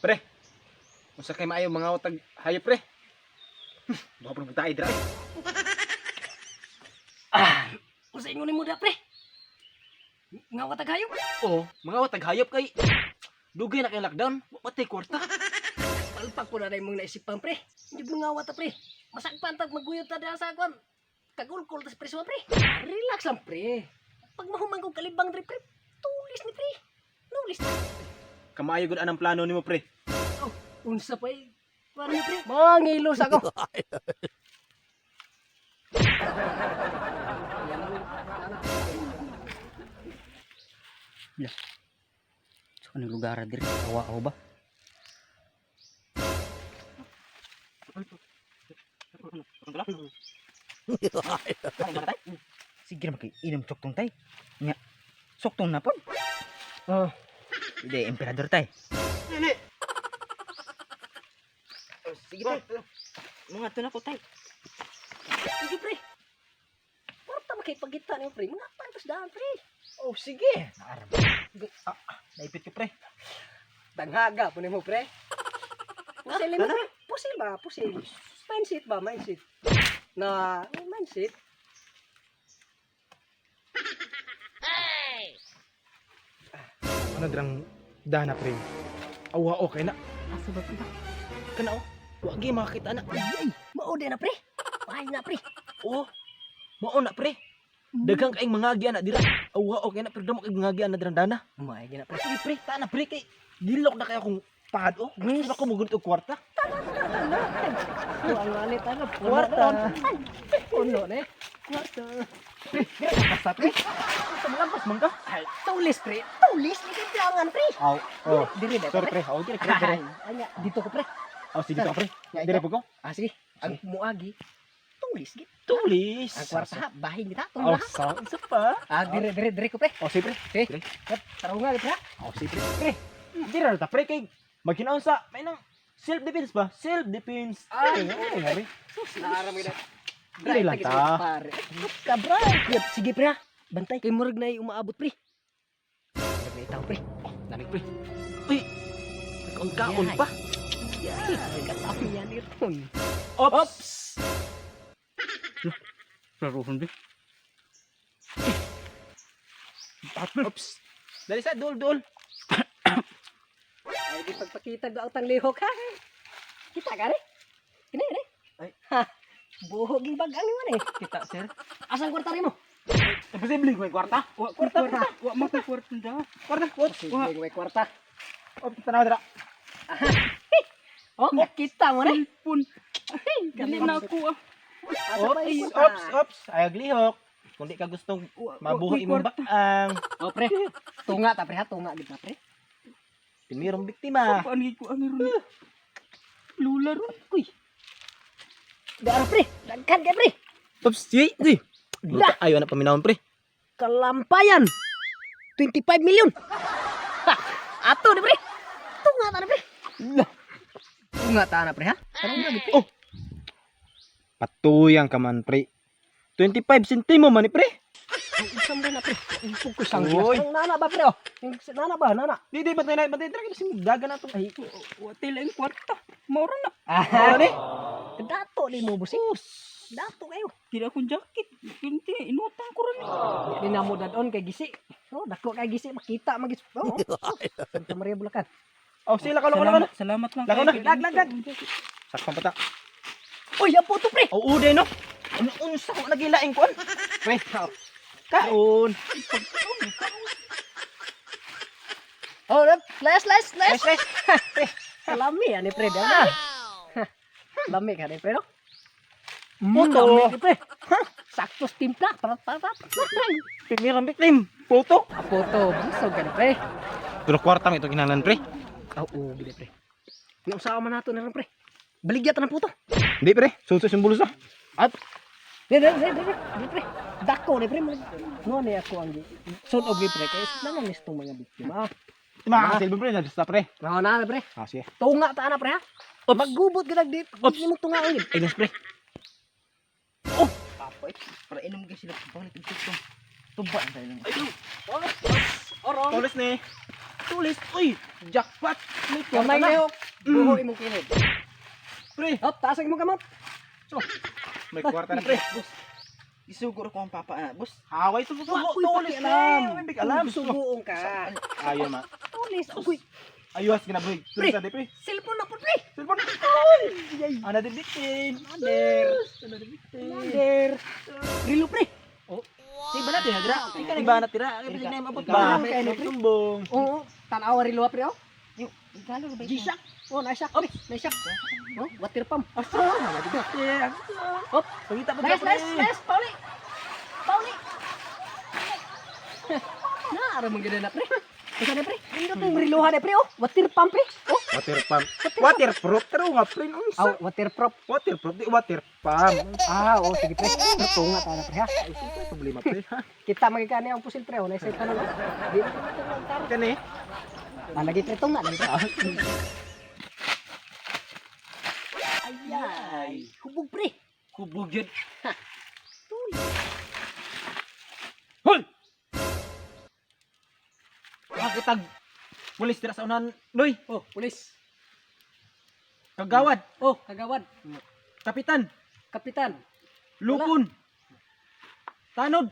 Pre. Unsa kay maayo mga tag hayop, pre? Baka pud tayo dira, eh. Ah, unsa ingon nimo da, pre? Nga wa tagayop? Oh, mga tag hayop kay dugay na kay lockdown, wa patay kwarta. Palpak ko na rin mong naisipan, pre. Hindi mo nga wata, pre. Masagpan tag maguyod ta dira sa kwan. Kagulkol tas preso, pre. Relax lang, pre. Pag mahuman kong kalibang dre, pre. Tulis ni, pre. Nulis na. Kamaayo gud anang plano nimo, pre. Oh, unsa pa eh. Kuwan ni, pre. Mangilos ako. Sa anong lugar diri? Awa ako ba? Sige naman kay inom soktong tay. Nya. Soktong na pon. Oh. Hindi, emperador tay. Dili. Oh, sige tay. Mga to na ko tay. Sige, pre. Kwarta makipagita niyo, pre. Mga pantos daan, pre. Oh, sige. Naaram. Naipit ko, pre. Danghaga po nimo, pre. Pusil mo, pre. Pusil ba? Pusil. Mindset ba? Mindset. Na, mindset. Ano drang dana, pre? Awa okay na. Asa ba, pre? Kana oh. Wa gyud makakita na. Ay, ay, mao na, pre. Ay na, pre. Oh. Mao na, pre. Daghang kaing mga giyan na dira. Awa okay na pero damo kay mga giyan na dirang dana. May gina, pre. Sige, pre, ta na, pre, kay gilok na kay akong pad oh. Gusto ko mugunit og kwarta. Ang alit ano, Kwarta. Puno na eh. Kwarta. Pre, dira ka basta, pre. Sa mga lampas man ka. Ay, tulis, pre. Tulis ni kailangan, pre. Aw, oh. Dire na, Sorry, pre. Oh, dire, pre, dire. Ay, anya, dito ko, pre. Oh, sige ka, pre. Nga, Dire ikaw. po ko. Ah, sige. Ang muagi, tulis gid. Tulis. Ang kwarta, bahin kita. Oh, Tungla. sa isa pa. Ah, dire, dire, dire ko, pre. Oh, sige, pre. Sige. Dire. Tarungan, pre. Oh, sige, pre. Pre, dire ra ta, pre, kay magkinaon sa may nang self defense ba? Self defense. Ay, ay, ay. Sus, naaram gid. Dire lang ta. Pare. Kabra. Sige, pre, ha. Bantay. Kay murag na umaabot, pre. Murag na itaw, pre. Oh, nanig, pre. Uy. Kaon-kaon pa. Yay, katami yan iron. Ops. Laruhon bi. Ops. Dali sa dul dul. Ay, di pagpakita do ang tanglihok, ha. Kita ka, re? Kini, re? Ay. Ha. Buhog yung bagang ni man, eh. Kita sir. Asang kwarta rin mo? Imposible may kwarta. Wa kwarta. Wa mo kwarta da. Kwarta. Ops. Posible may kwarta. Ops, tanaw dira. Oh, kita mo, re. Pun. Dili na ako ah. Asa pa yung Ops, kwarta? ops, ops. Ay glihok. Kung di ka gustong Wa- wa mabuhi ko'y imong kwarta. bakang, Oh, pre. Tunga ta, pre, ha. Tunga gid ta, pre. pinirong biktima. Paano ko ang ron? Lula ron. Uy. Dara, pre. Daghan kay, pre. Ops, sige, uy. Da. Ayaw na paminawon, pre. Kalampayan. 25 million. Ha, ato ni, pre. Tunga ta na, pre. Tunga ta na, pre, ha. Tunga gid, pre. Oh. Patuyang ka man, pre. 25 sentimo man ni, pre. Ang isang na, pre. Ang ko sang Uy. Ang nana ba, pre, oh. Yung nana ba, nana. Di, di, bantay na, bantay na. Kasi daga na to. Ay, wa tila yung kwarta. Maura na. Ah, Ano ni? dato ni mo, busing. Dato kayo. Kira akong jacket. Kinti, inutang ko rin. Di na mo dadon kay gisi. Oh, dako kay gisi makita magis. Oh. oh. Santa Maria Bulacan. Oh, sila ka lang, lang. Salamat, salamat lang. Lakaw na. kayo. Lag, lag, lag. Sakpan pa ta. Uy, ang puto, pre. Oh, uday no. Ano unsa ko nagilaing kuan? Pre. Kaon. Oh, les les les. Les, les. Lami ani, pre. Ah. Lami ka ni, pre, no? Puto. Lami ni, pre. Sakto sa timpla. Para para para. Pinirang biktim. Puto. Puto, busog ka ni, pre. Pero kwarta mo ito kinalan, pre. Oo, gid, pre. Yung usaha man nato na rin, pre. Baligya ta ng puto. Hindi, pre. Susos yung bulsa. At Dire, dire, dire, dire, pre. Dako ni, pre. No ni ako ang sunog ni, pre, kay nangamis tong mga biktima. Mga pre, nagsta, pre. No na, pre. Ah, sige. Tunga ta na, pre, ha. Maggubot ka di. Ops. Di mo tunga gid. Ay, gas, pre. Apoy, para inom kayo sila. Balik yung tuba. Tuba ang tayo lang. Orong. Tulis ni. Tulis. Uy, jackpot. May kwarta Kamay na. lihok. Buho imong kilid. Pre, Hop, taas ang imong kamot. may kwarta na pre. Boss. Isuguro ko ang papa ana, boss. Haway sugo Wa ko'y tulis pakialam. na. May alam. Subuong ka. Ayo ma. Tulis. Uy, Ayos ginabuhi. Pre. Tulis na di pre. cellphone na po pre. Cellphone. Uy! Another victim. Another. Another victim. Commander. Rilo pre. Sige ba natin, dira? Ikaw ni banat dira. Ay bilig na yung abot Ba, ba? kayo, pre. Tumbong. Oo, tanawa rilo pre oh. Yung galo ba? G-Shock. Oh, na-shock pre. Na-shock. Oh, water pump. Asa? Yeah. Hop. Pangita pa Nice, pre. nice, nice. Pauli. Pauli. Na, ara mong ganda na pre. Asa na pre? Nindot na yung riluhan na pre oh. Water pump pre. Oh, Water pump. Waterproof pero nga pre unsa? oh water prop. Waterproof di water pump. Ah, oh, sige pre. Tunga ta na pre ha. Ay, sige, problema pre. Ha? Kita magikani ang pusil pre oh. Naisip ka na no. Di na ito Kani? Ah, lagi pre tunga lagi pre. Ayay, hubog pre. Hubog yun. Tuloy. Hol! Makitag pulis dira sa unahan, Noy. Oh, pulis. Kagawad, Oh, kagawad. kapitan, Kapitan. lupon. Tanod.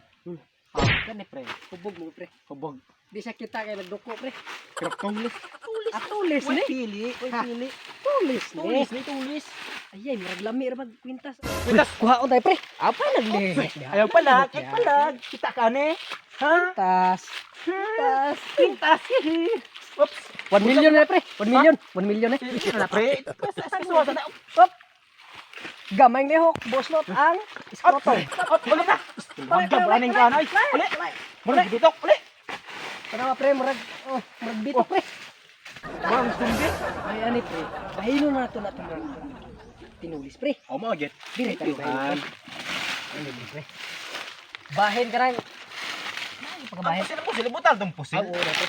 Ah, Kani pre, hubog mo pre. hubog. Di siya kita kay nagduko pre. Pero tulis. Tulis. Ah, tulis Uy, ni. pili, uy, Ha. pili. Tulis ni. Tulis ni tulis. Ayay, murag lami ra mag kwintas. Kwintas. Kuha tayo pre. Apa nagli. Ayaw palag, ay palag. Kita ka ni. Ha? Kwintas. Kwintas. Kwintas. Oops. 1 million na pre. 1 million. 1 million eh. Ito na pre. Sa na. Hop. Gamay ng lihok, boslot ang iskroto. Up, wala na. Magab aning kanay. Uli. Murag bitok, uli. Tanawa pre, murag oh, murag bitok pre. Murag sumbi. Ay ani pre. Bahilo na to na to murag tinulis pre. Oh, mo get. Dire tayo bahilo. pre. Ano pre? Bahin ka rin. Ay, pagkabahin. Ang pusil mo, butal tong pusil. Ah, oo na pre.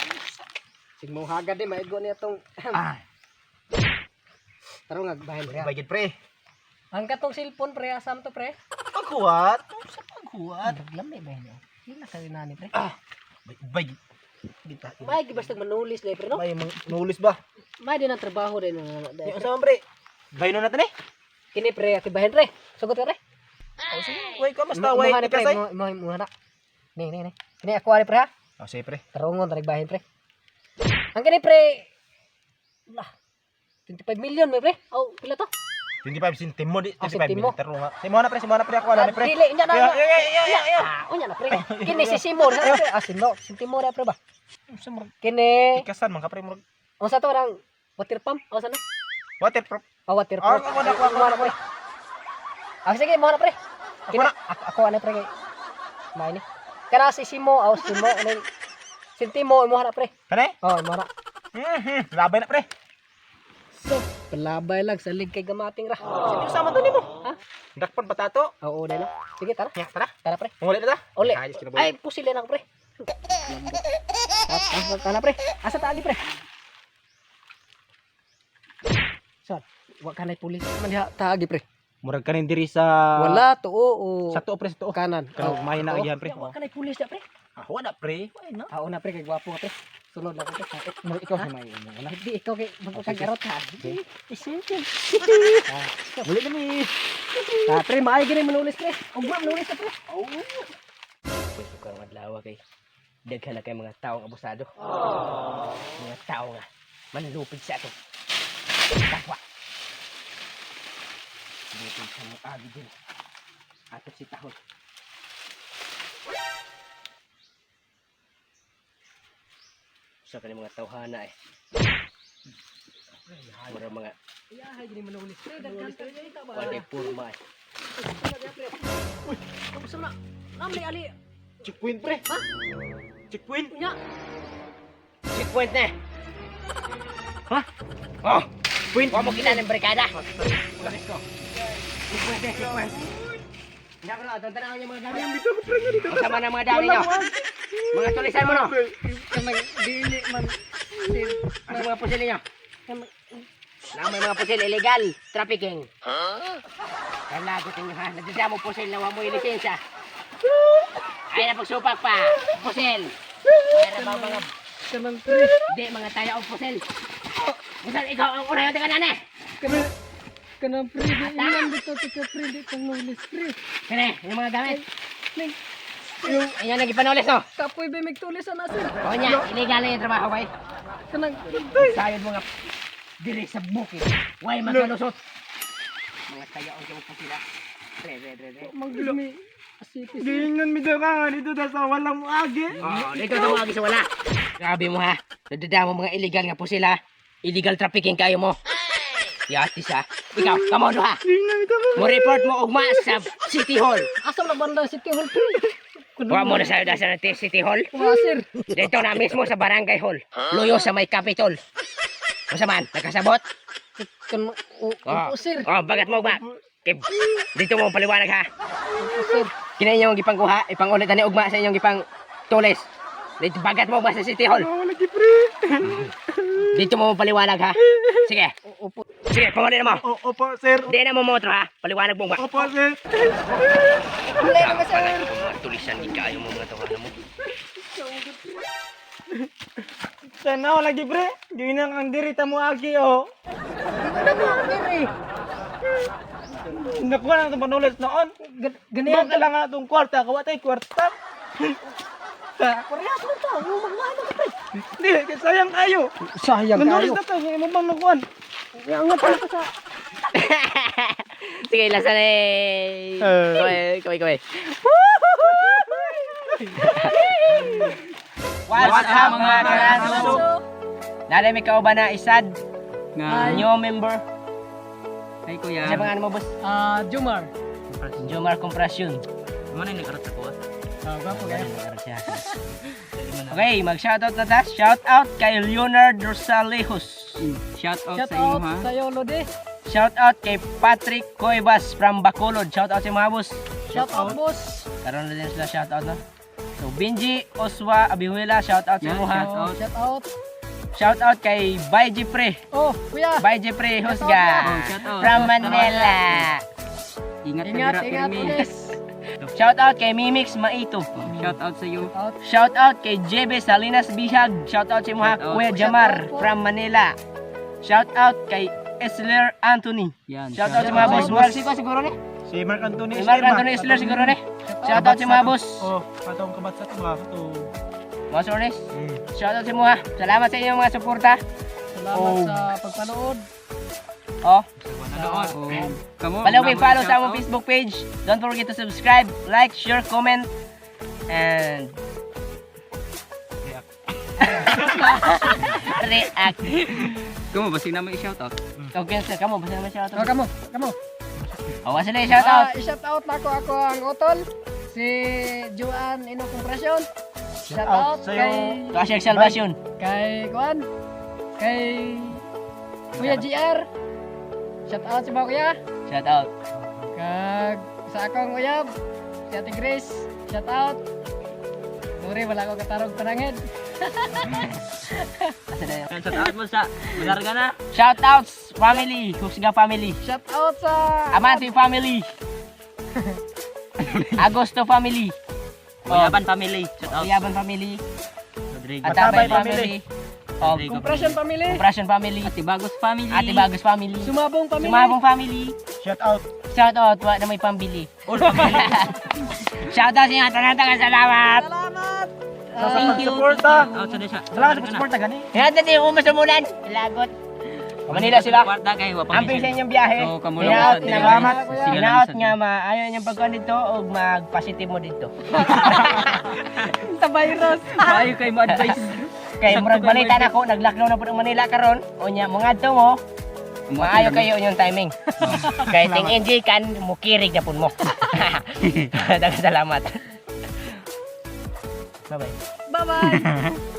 Sigmong hagad eh, maigo niya tong Ah, Taro nga bahin pre. bayad pre. Ang katong cellphone pre, asam to pre. Paghuwat. Sa paghuwat. Murag lami bahin niya. Hila kayo nani pre. Ah, bay. Bita. May gibasta manulis dai pre no. May nulis ba? May din ang trabaho din no. Yung sa pre. Bayno natin eh. Kini pre, ati bahin pre. Sugot ka pre. Oh, sige. Way ka basta way Muha na pre, ikasay. muha muha na. Ni ni ni. Kini ako ani pre ha. Oh, sige pre. Tarungon tarig bahin pre. Ang kini pre. Lah. 25 million may pre. Aw, pila to? 25 sentimo di Ah, 25 sentimo. million taro nga. Si mo na pre, si mo na pre ako ala ni pre. Dili, nya na. Ya, ya, ya, ya, ya, ya. Ah, unya na pre. Kini si Simon ha pre. Ah, sino? Sentimo na pre ba? Sa murag Kini ikasan man ka pre murag unsa to rang water pump? Unsa na? waterproof. Ah, water Ah, pump. ako na, ako, ako, Muha na, pre. Ah, sige, muha na pre. Ako Kini na. ako, ako ano pre kay May ni. Kana si Simo, aw Simo, ano Sentimo imuha na pre. Kani? Oh, imuha na. Mhm. Labay na pre. So, palabay lang sa lig kay gamating ra. Sige sama to nimo. Ha? Dakpon patato. Oo, dai no. Sige, tara. Ya, tara. Tara pre. Muli na ta. Uli. Ayos kinabuhi. Ay, pusilin ako pre. Tara, tara pre. Asa taagi pre? Sir, wa kanay pulis man diha taagi pre. Murag kanin diri sa Wala tuo o Sa tuo pre, sa tuo. kanan. Kanang Oh, may na tuo. agihan, pre. Wa kanay pulis diha pre. Ah, wala pre. Wala na. Ah, una pre kay gwapo ka pre. Sunod na ko pre. Murag ikaw sa may imo na. Hindi ikaw kay bago kag garot ha. Isipin. Muli na mi. Ah, pre, maay gini manulis pre. Ugma manulis ta pre. Oh. Pwesto ka ng adlaw kay daghan na kay mga taong abusado. Mga tao nga manlupig sa ato. Kapwa. Lupig sa mga agi din. Ato si tahon. Sa kani mga tawhana eh. Mura mga Iyahay gini manulis pre. Daghan ta ba. walay purma eh. Uy, kamusta na? Namli ali. Checkpoint pre. Ha? Checkpoint. Unya. Checkpoint na eh. Ha? Oh, Point. wa mo kita ng barikada. Checkpoint eh, checkpoint. Hindi ako na, tantanaw niyo mga dami. Ang sama ng mga dami niyo. Mga tulisan mo no. Kamay dili man. Sir, Ang mga pusil ninyo. Na may mga pusil illegal trafficking. Kalagot ninyo ha. Nadadamo pusil na wa mo yung lisensya. Ay na pagsupak pa. Pusil. Mayroon ba mga Kanang pre. Di mga tayo og pusil. Busan ikaw ang una yung taga nani. Kanang kanang pre di ilan dito tika pre di kang nulis pre. Kene, yung mga gamit. Ning Ayan ang gipanulis no. kapoy ba magtulis ana sir. O niya, illegal na yung trabaho bay. Kanang Sayod mga diri sa bukid. Way magalusot. Mga tayo ang kayong pusila. Re, re, re, re. manggumi asiti sir. Giingon mi daw ka nga dito ta sa walang muagi. Oo, dito tumawag sa wala. Grabe mo ha. Nadadama mga illegal nga pusila. Illegal trafficking kayo mo. Yati sa. Ikaw, kamo ha. Mo report mo ugma sa City Hall. Asa na banda City Hall pre? Wa mo na sa sa City Hall. Wa sir. Dito na mismo sa Barangay Hall. Luyo sa may Capitol. Unsa man, nakasabot? Kanang o Oh. o, sir. Oh, bagat mo ba? Kay, dito mo paliwanag ha. Opo, sir. Kina inyong gipangkuha, ipangulit ani ugma sa inyong gipang tulis. Dito bagat mo ba sa City Hall? Wala lagi pre. Dito mo paliwanag ha. Sige. Opo. Sige, pangulit na mo. O, opo sir. Di na mo motro ha. Paliwanag mo ba? Opo sir. Wala na ba sir? Mga tulisan gid kaayo mo mga tawanan mo. Tanaw lagi pre. Giingon ang diri ta muagi oh. Dire. Nakuha na itong panulis noon. Ganiyan Bang kailangan itong kwarta, kawa tayo kwarta. Ta, Parehas man ta. Yung magwahan ka pre. Hindi, kay sayang kayo. Sayang Nanulis na to, mo bang nakuhan? Angat pa sa Sige, lasa na eh. Eh. Kaway, kaway, kaway. What's up mga kalanso? Nalay may kauban na isad. Hi. New member. Ay kuya. Sa pangalan mo boss? Ah, Jumar. Jomar Compression. Mo na nagkaroon sa kuha. Ah, gwapo kayo. Okay, mag-shoutout na ta. Shoutout kay Leonard Rosalejos. Shout out Shout sa inyo out ha. sa'yo, Lodi. Shoutout kay Patrick Cuevas from Bacolod. Shoutout sa mga boss. Shout out, boss. Karon na din sila shoutout na. So Benji Oswa Abihuela, shoutout sa Yeah, imo ha. shout out. Shout out. Shoutout kay Bay Jeffrey. Oh, kuya. Bay Jeffrey Husga Oh, shout out. from Manila. Ingat ka Ingat, dira, ingat, pirmi. ulis. Shoutout kay Mimix Maito. Shout out sa iyo. Out. Shoutout kay JB Salinas Bihag. Shoutout sa imo ha, Shout out. Kuya Jamar Shout out po. from Manila. Shoutout kay Esler Anthony. Yan. Shoutout sa mga boss. Boss. Mark siguro ni. Si Mark Anthony Si Mark Anthony Esler siguro ni. Shoutout sa mga boss. Oh, patong kabatsa to ba? To. Boss Ernest. Shoutout sa mga. Salamat sa inyong mga suporta. Salamat Oh. sa pagpanood. Oh, Oh, kamo. follow me, follow sa shout among out. Facebook page. Don't forget to subscribe, like, share, comment, and React. react. Kamo basi na may shout out. Okay, sir, kamo basta naman shout Oh, out. kamo, kamo. Oh, wala sila shout out. Ah, i-shout out na ako ako ang utol. Si Juan Ino Compression. Shout out out sa'yo. kay Kasya Salvation. kay Kuan. Kay Kuya GR. Shout out sa mga kuya. Shout out. Kag sa akong uyab, si Ate Grace. Shout out. Sorry, wala ko katarog panangid. Asa na yun? Shout out mo sa Malarga na. Shout outs family, Husga family. Shout out sa Amante family. Agosto family. Kuyaban family. Shout out. Kuyaban family. Rodrigo. Atabay Atabay family. Oh, Rodrigo Compression Family. Compression family. Ate Bagos family. Ate Bagos family. Sumabong Family. Sumabong family. Shout out. Shout out, wa na may pambili. Shout out sa inyo, tanan salamat. Salamat. Sa Thank you. pagsuporta. Shout out sa siya. Salamat sa pagsuporta gani. Kaya natin yung umasumulan. Lagot. Manila sila. Kwarta kay wa Amping sa inyong biyahe. So, kamo lang Hinaot sa na Salamat. Hinaot nga maayo inyong pagkuhan dito o mag-positive mo dito. Sa virus. Maayo kay mo advice. Kay murag balita na ko, nag-lockdown na po ng Manila karon. Unya mangadto mo, maayo kayo inyong timing. Kay ting enjoy kan mukirig na pud mo. Daghang salamat. Bye-bye. Bye-bye.